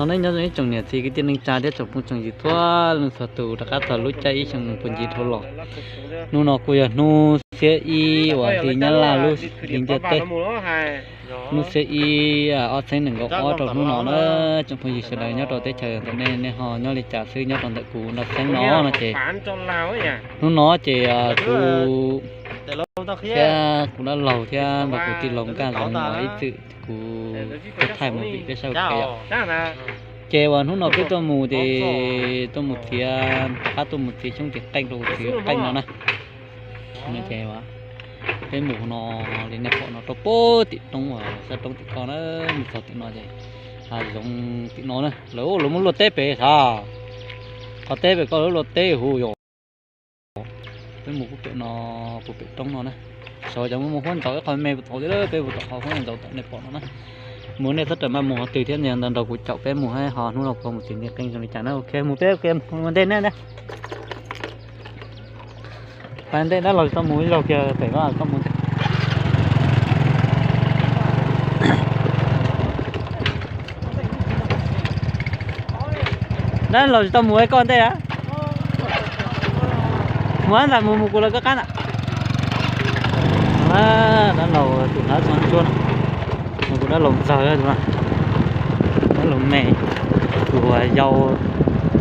Nyob zoo ib tsoom niam txiv kwv tij neej tsa thiab tsoom phooj tsoom ywg txhua leej txhua tus rov qab txog lub caij ib xyoo puag ncig dhau los. Hnub no kuj yog hnub xiab ib uas hli Nyab Laj lub hli ntiaj teb, hnub xiab ib ob txhiab nees nkaum ob rau hnub no na. Tsoom phooj ywg sawv daws nyob rau teb chaws ntawm nej, nej ho nyob li cas xwb, nyob rau ntawm kuv nram xeev no no ces hnub no ces kuv thiab kuv dab laug thiab nrog kuv tij laug Nkaj Zoov ib txwm kuv thaij movie peb saib ua ke yom. Ces uas hnub no peb tuaj mus ces tuaj mus txiav, rov qab tuaj mus txiav xyoob txiav qeej rau kuv txiv qeej no na. Ces peb mus no li nej pom no rau pem tim roob uas sab roob tim ko na, mus txog tim no ces hav zoov tim no na, lawv lawv muab luaj teb pem sav, qhov teb pem ko lawv luaj teb huv yom. Peb mus puag pem no, puag pem roob no na. Xyov cov mus huab ntsaum ib qho me puas tau thiab, peb mus tom qhov huab ntsaum tom nej pom no na. Mus nej txhob rawm maj mus qhov twg thiab, nrog kuv caum peb mus hais ho hnub no kuv mus txiav ncej qeej zoo li cas na. Ok mus peb mus ntej nej na. Pas ntej dab laug tau mus ib zaug kiag pem ko tau mus ntej. Dab laug tsis tau mus ib koj ntej a. Mus ntag, mus mus kuv lawv koj qab na. Dab laug tus hnav txog ntsuab, mus kuv dab laug ntxawg, dab laug me, tus yau,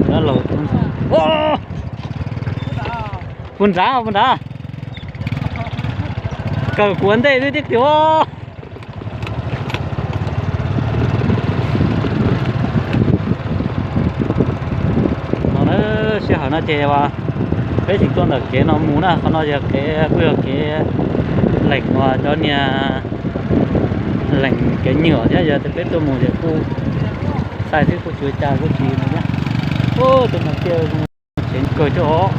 dab laug ntxawg. Puag nrad, puag nrad. Kawg kuv ua ntej xwb tiag tiag. No sij hawm no ces peb tseem tuaj ntawm kev no mus na, qhov no yog kev kuj yog kev leem uas cov niag leem kev nyuam thiab, yog tias peb tuaj mus ces kuj xais xwb kuj tsis ua cas kuj tsis no thiab. Tus no tiag tseem kawg thiab os.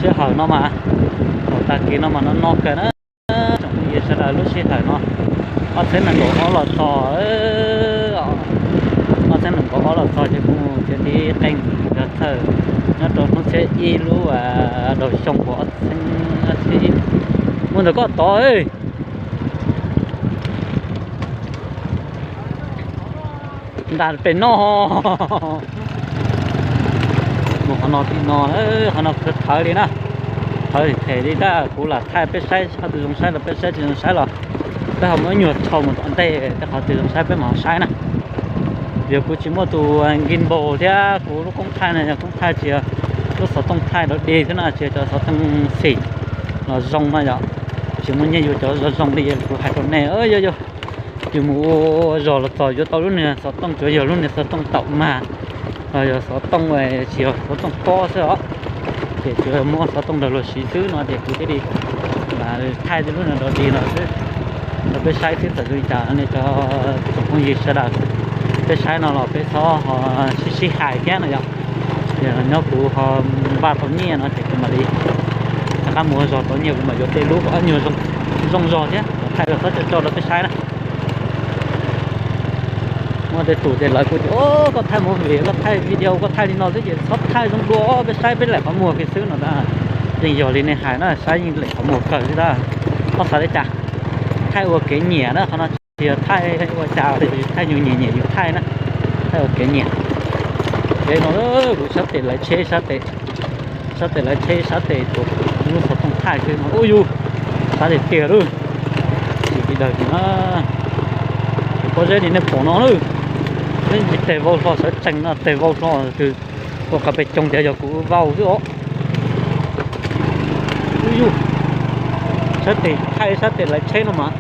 Sij hawm no mas, thaum tag kis no mas no no kawg na. Tsoom phooj ywg sawv daws, lub sij hawm no ob txhiab nees nkaum ob los txog, ob txhiab nees nkaum ob los txog ces kuv mus txiav tib qeej cov thawj nyob rau hnub xiab ib lub daus xyoo puag ob txhiab ib. Mus ntawm koj tod. Nram pem no, mus qhov no tim no, qhov no thawv li na, thawv them li tab kuv lam thaij peb saib, qhov twg zoo saib los peb saib, tsis zoo saib los peb ho muab nyuag rho mus tom ntej, tej qhov twg zoo saib peb mam ho saib na. Yog kuv tsis muaj tus gimbal thiab kuv lub koob thaij no yog koob thaij tsis yog lub xov tooj thaij dog dig thiab no, tsis yog cov xov tooj xim los zoo no yom, tsis muaj nyiaj yuav cov zoo zoo li kuv hais rau nej. Yog yog yus mus ua zog los txog yuav tau lub niag xov tooj, tsuav yog lub niag xov tooj taum mag, yog xov tooj tsis yog xov tooj pob xwb os, ces tsuas muab xov tooj ntawd los siv xwb no ces kuv thiaj li thaij lub niag dog dig no xwb rau peb saib xwb. Txawm zoo li cas nej cov tsoom phooj ywg sawv daws, peb saib no los peb txhob ho sib sib hais thiab no yom. Yog nyob kuv ho npaj tau nyiaj no ces kuv mam li rov qab mus ua zog tau nyiaj kuv mam yuav tej lub kom nyuag zoo zog thiab thaij los txhob tso tso rau peb saib na. Muaj tej tus ces lawv kuj tias, o, koj thaij movie, koj thaij video, koj thaij li no xwb ces txhob thaij zoo dua peb saib peb lem qhov muag kiag xwb no tab. Yeej yog li nej hais na, saib yeej lem qhov muag kawg xwb tab. Txhob xav li cas, thaij ua kev nyiam na, qhov no tsis yog thaij ua cas, yus thaij yus nyiam nyiam yus thaij na, thaij ua kev nyiam. Kev no kuv sab tes lawv tsheb sab tes, sab tes lawv tsheb sab tes tus lub xov tooj thaij xwb no ub yus, sab tes tiag lawm. Tsis li daws na, pob zeb li nej pom no lawm, ib tes vau hlo sawv tsees no, tes vau hlo twg ua qhov pes coog tias yog kuv vau xwb os. Ub yus, sab tes thaij sab tes lawv tsheb no mas,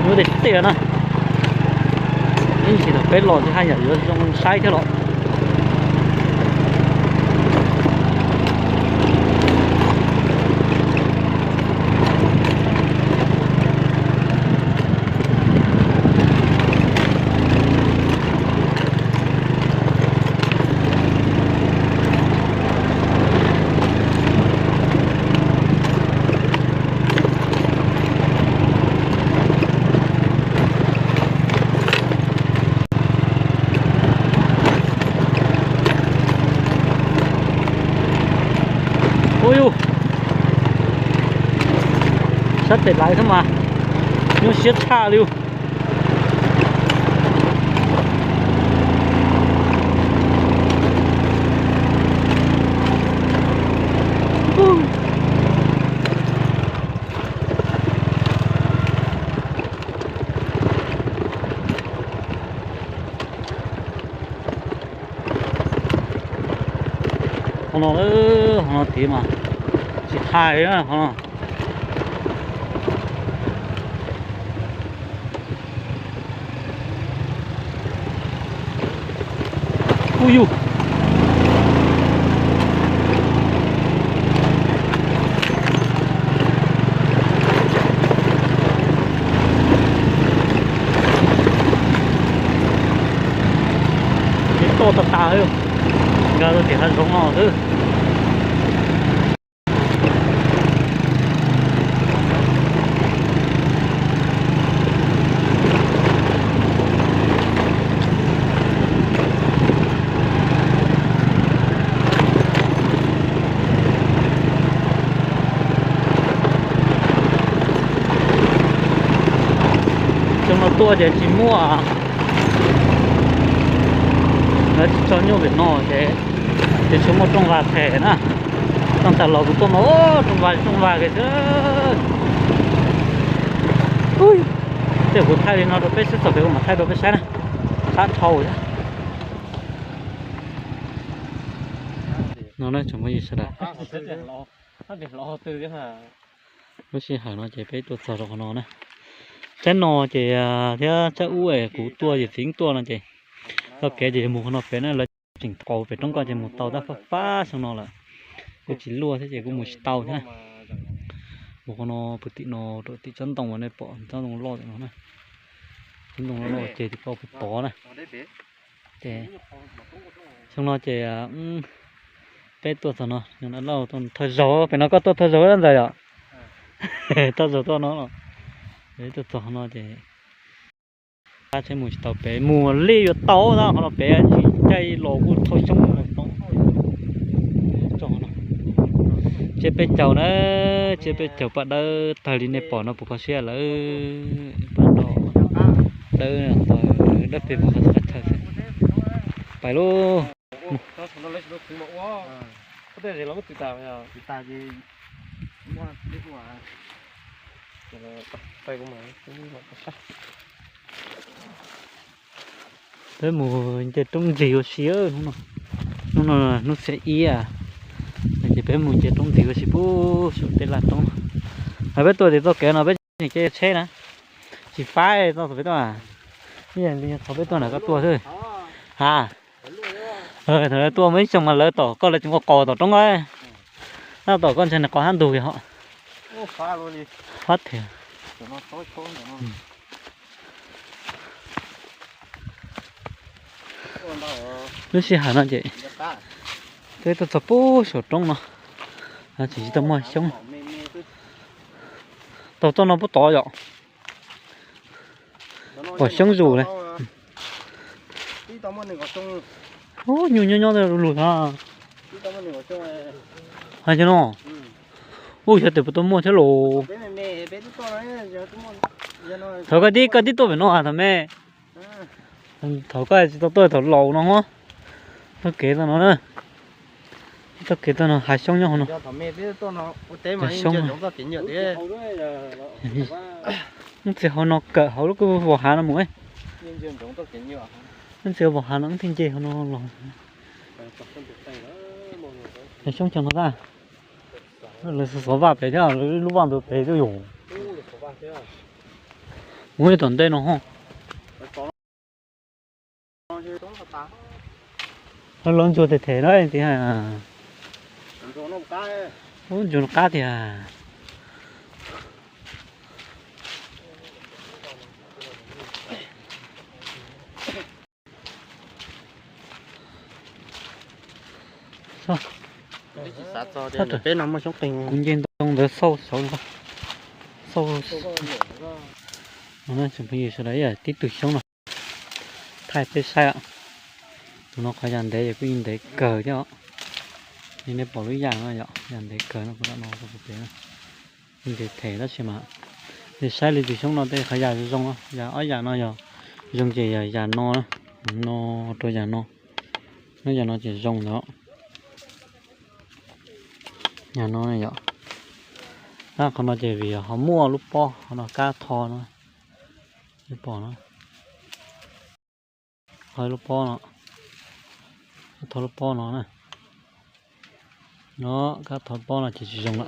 muab tes tiag na. Ib ntsis thaum peb los thiab haj yam yuav zoo saib thiab los. Tes lawv thiab mas nyuaj siab tshaj li. Qhov no, qhov no tid mas tsis hais li na qhov no. Ub yug, toj tag tag, nkag rau tim hav zoov no xwb. Xyoo no tuaj ces tsis muaj, lawv tsis tso nyuj pem no ces, ces tsuas muaj rooj vag phem na. Tag tas los kuv tuaj no rooj vag rooj vag kiag xwb. Tej kuv thaij li no rau peb saib, txog pem kuv mam thaij rau peb saib na. Qab dhau thiab. No na tsoom phooj ywg sawv daws, lub sij hawm no ces peb tuaj txog rau qhov no na. Tsab no ces thiab tsab ub es kuv tuaj yawm txiv tuaj no ces txoj kev ces mus qhov no pem na, lawv tseem qaus pem roob ko ces mus tau tab fab fab xyoo no lawm. Kuv tsis luaj thiab ces kuv mus tsis tau thiab na. Mus qhov no puag tim no rau tim tsob ntoo uas nej pom tsob ntoo loj tim no na. Tsob ntoo loj loj ces tim ko puag tod na. Ces xyoo no ces peb tuaj txog no, thawj zaug pem no koj tuaj thawj zaug ntawd yom. Thawj zaug tuaj no los, peb tuaj txog no ces pab tsheb mus tsis tau pem, mus li yuav tau tab qhov no pem tsis caij los kuj thauj xyoob tau. Tsiab peb caug na, tsiab peb caug paj dawb tag li nej pom no puas kho siab lawm. Paj dawb tag dawb pes mus qhov qhov chaw xwb. Pais lauj. Peb mus nce roob ntxiv ua si, hnub no, hnub no hnub xiab ib, ces peb mus nce roob ntxiv ua si puag saum tej laj roob no. Peb tuaj tim txoj kev no peb tseem caij tsheb na, tsis faib txoj peb tuaj, ib yam li qhov peb tuaj ntawm koj tuaj xwb. Ha, thaum tuaj muaj ib xyoo mas lawv tom koj, lawv tseem ua qos tom roob, tab tom koj ntshe nws qos hab ntug kiag hos. Fab tiag. Lub sij hawm no ces peb tuaj txog puag saum roob no, tseem tsis tau muaj xyoob. Tau txoj no puag tod yom. Pom xyoob zus li. Ub, nyuj nyob nyob lug lug tod. Hais tias no, ub, xyov tes puas tau muaj thiab los. Thaum koj tib, koj tib tuaj pem no thaum me, thaum koj tsis tau tuaj thaum laus no, txoj kev txoj no na, txoj kev txoj no hav xyoob nyob hauv no. Xyoob, ntxim hauv no kawm hauv lub vos hav no mus. Ntxim vos hav no thiaj nce hauv no los. Hav xyoob cog no tag. Lawv xov vaj pem thiab, lub vaj ntawd pem twb yog. Mus tom ntej no ho. Lawv ntsuag them them no tias, ub, ntsuag no qab tiag. Kuv nce ntoo ntawd xauj saud, xauj, no tsoom phooj ywg sawv daws, ib yam tib tug xyoob no thaij peb saib. Tus no qhov yam ntev ces kuj yeej ntev kawg thiab os. Nej pom lub yam no yom, yam ntev kawg no, kuv lam no rau pem, yeej ntev them tab sis mas Ces saib li tus xyoob no tej qhov yam zoo, yam ob yam no yog zoo ces yog yam no, no rau yam no, nyob yam no ces zoo ntawd. Yam no yom, qhov no ces vim ho muaj lub pob, qhov no kab tho no, pom no, qhov lub pob no, kab tho lub pob no na, no kab tho pob no ces tsis zoo lawm.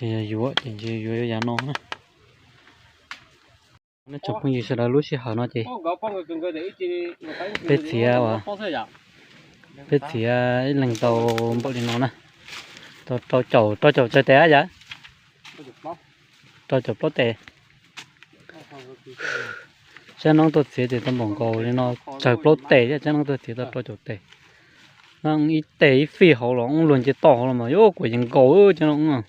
Ces yog yuav ces yuav yam no na. Tsoom phooj ywg sawv daws, lub sij hawm no ces peb txiav, peb txiav ib leeg tau npaum li no na, tau rau caum, rau caum tsawg tes yom? Rau caum plaub tes. Tsab noob tuaj txiav ces tau npaum nkaus li no, tsawg plaub tes thiab tsab noob tuaj txiav tau rau caum tes. Ib tes ib fij hauv los luag nce toj hauv los mas yuav kuam yees nkaus cov no.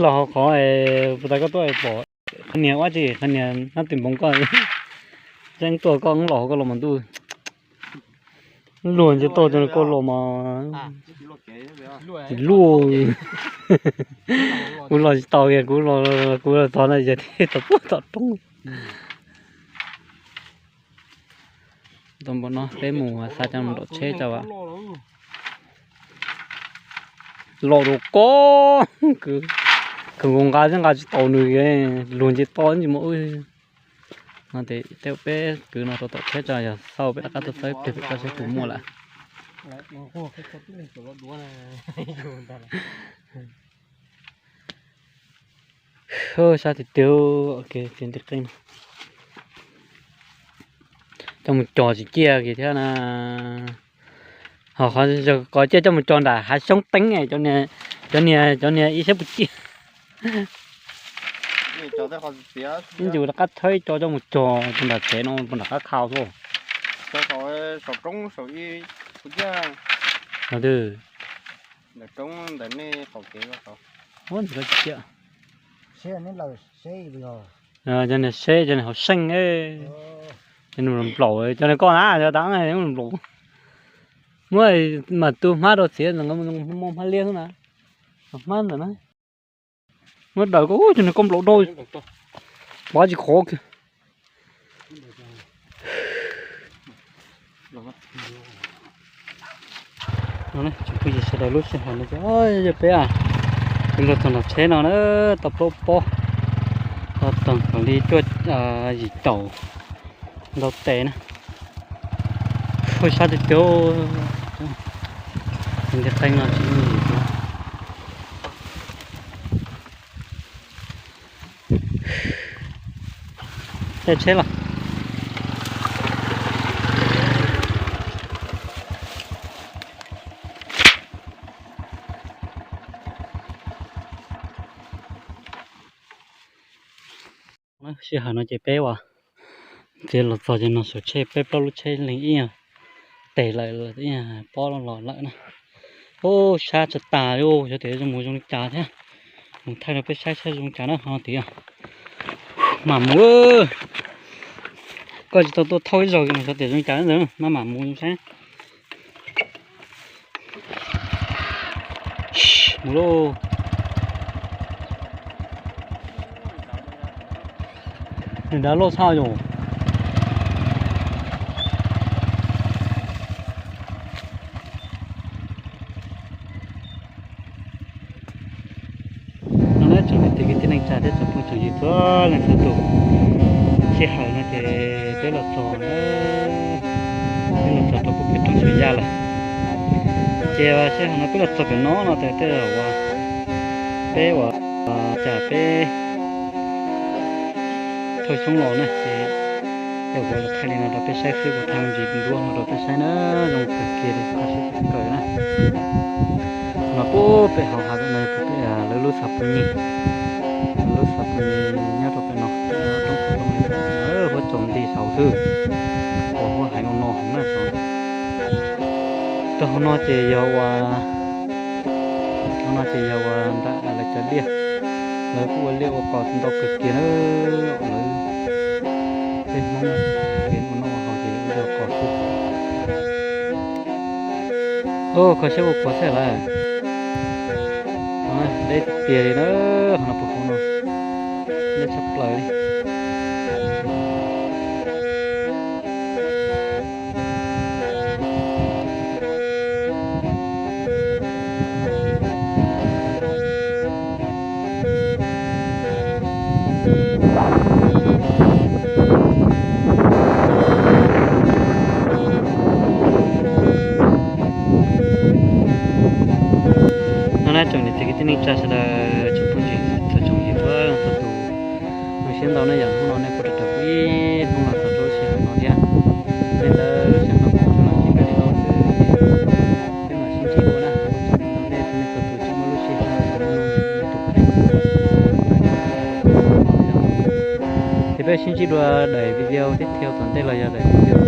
Los hauv qhov puas tas koj tuaj pom qhov niag ua tsi, qhov niag nab tis npoov koj, tseeb tuaj koj los hauv koj los mas ntuj, luag nce toj cov no koj los mas tsis luaj. Kuv los tsis tau kiag, kuv los kuv los txog no yog thiaj tau puag tom roob. Tau npaum no peb mus xa cov mus nraum tsheb tso. Los rau ko, kwv nkaus nqa thiab nqa tsis tau nws, luag nce toj ntsis mus. No ces tej peb kwv no rau tom tsheb tso, yog xauj peb rov qab tuaj txawb pliag pem toj seb puas muaj lawm. Sab tiag tiag, ces nti qeej no coj mus cog tsis ciaj kiag thiab na. Ho qhov, qhov ciaj coj mus cog nram hav xyoob teeb, cov niag, cov niag ib sab puas ciaj. Ib ncus rov qab tshawb ib co coj mus cog rau nram tsev no, rau nram qab khau xwb. Cov niag seb, cov niag hauv seej, cov niag nplaum, cov niag koj na, cov tas nplaum. Muab mas tu hmab rau txiav ntawm, muaj hmab liab xwb na, hmab ntawm na. Muab daws koj, cov niag koj nplaum rau, pov tsis khov kiag. Tsoom phooj ywg sawv daws, lub sij hawm no ces yog peb, peb los txog nram tsheb no na, tau plaub pob, tau tag li cuaj, yim caum ntau tes na. Ua sab tiag tiag, nti qeej no tsis muaj yim tus. Caij tsheb los. Sij hawm no ces peb uas txiav los txog ces no saum tsheb peb plaub lub tsheb leeg ib nyuag tes lawm, ib nyuag pob los lawm na. Ub, sab tshaj tas li, xyov tias zoo mus zoo li cas thiab. Mus thaij rau peb saib saib zoo li cas na ho tias. Mam mus, koj tsis tau tuaj thauj ib zaug xyov tias zoo li cas ntawd, maj mam mus saib. Mus lauj. Nws dav loj tshaj yom. No na tsoom niam txiv kwv tij neej tsa thiab tsoom phooj tsoom ywg txhua leej txhua tus, sij hawm no ces peb los txog, peb los txog rau pem roob Xyuas Yaj lawm. Ces sij hawm no peb los txog pem no no ces tej zaum uas peb uas cas peb thauj xyoob los na ces tej zaum kuv los thaij li no rau peb saib xwb, kuv thaij me ntsis ntuab no rau peb saib na, zoo kawg kiag li, qhov sib kawg na. No puag pem hauv hav pem no puag pem lawv lub xav pus nyij, lub xav pus nyij nyob rau pem no, roob pem roob li, huab tsaus nti saud xwb, uas huab heev ua no heev na saud. Rau hauv no ces yog uas, hauv no ces yog uas nram lawv cov liaj, lawv kuj ua liaj ua qos ntau kawg kiag na, lawv peb Hmoob kev ua noj ua haus ces ua liaj ua qos xwb. Ua kho siab ua khuav xwb lawm. Deb tiag tiag li na, qhov no puas huv no, deb tshaj plaws li. No na tsoom niam txiv kwv tij neej tsa sawv daws, tsoom phooj ywg txhua tsoom yim txhua txhua tus, zoo siab ntau na yom, hnub no nej kuj rov rau kuv ib hnub los txog rau lub sij hawm no thiab. Tej ntawd lub sij hawm no kuv tsuas los ntsib koj li no xwb ces peb mam sib ntsib dua na. Ua tsaug ntau nej txhua leej txhua tus tseem muaj lub sij hawm los mloog nej tus kheej. Ces peb sib ntsib dua daim video tiếp theo tom ntej los yog daim video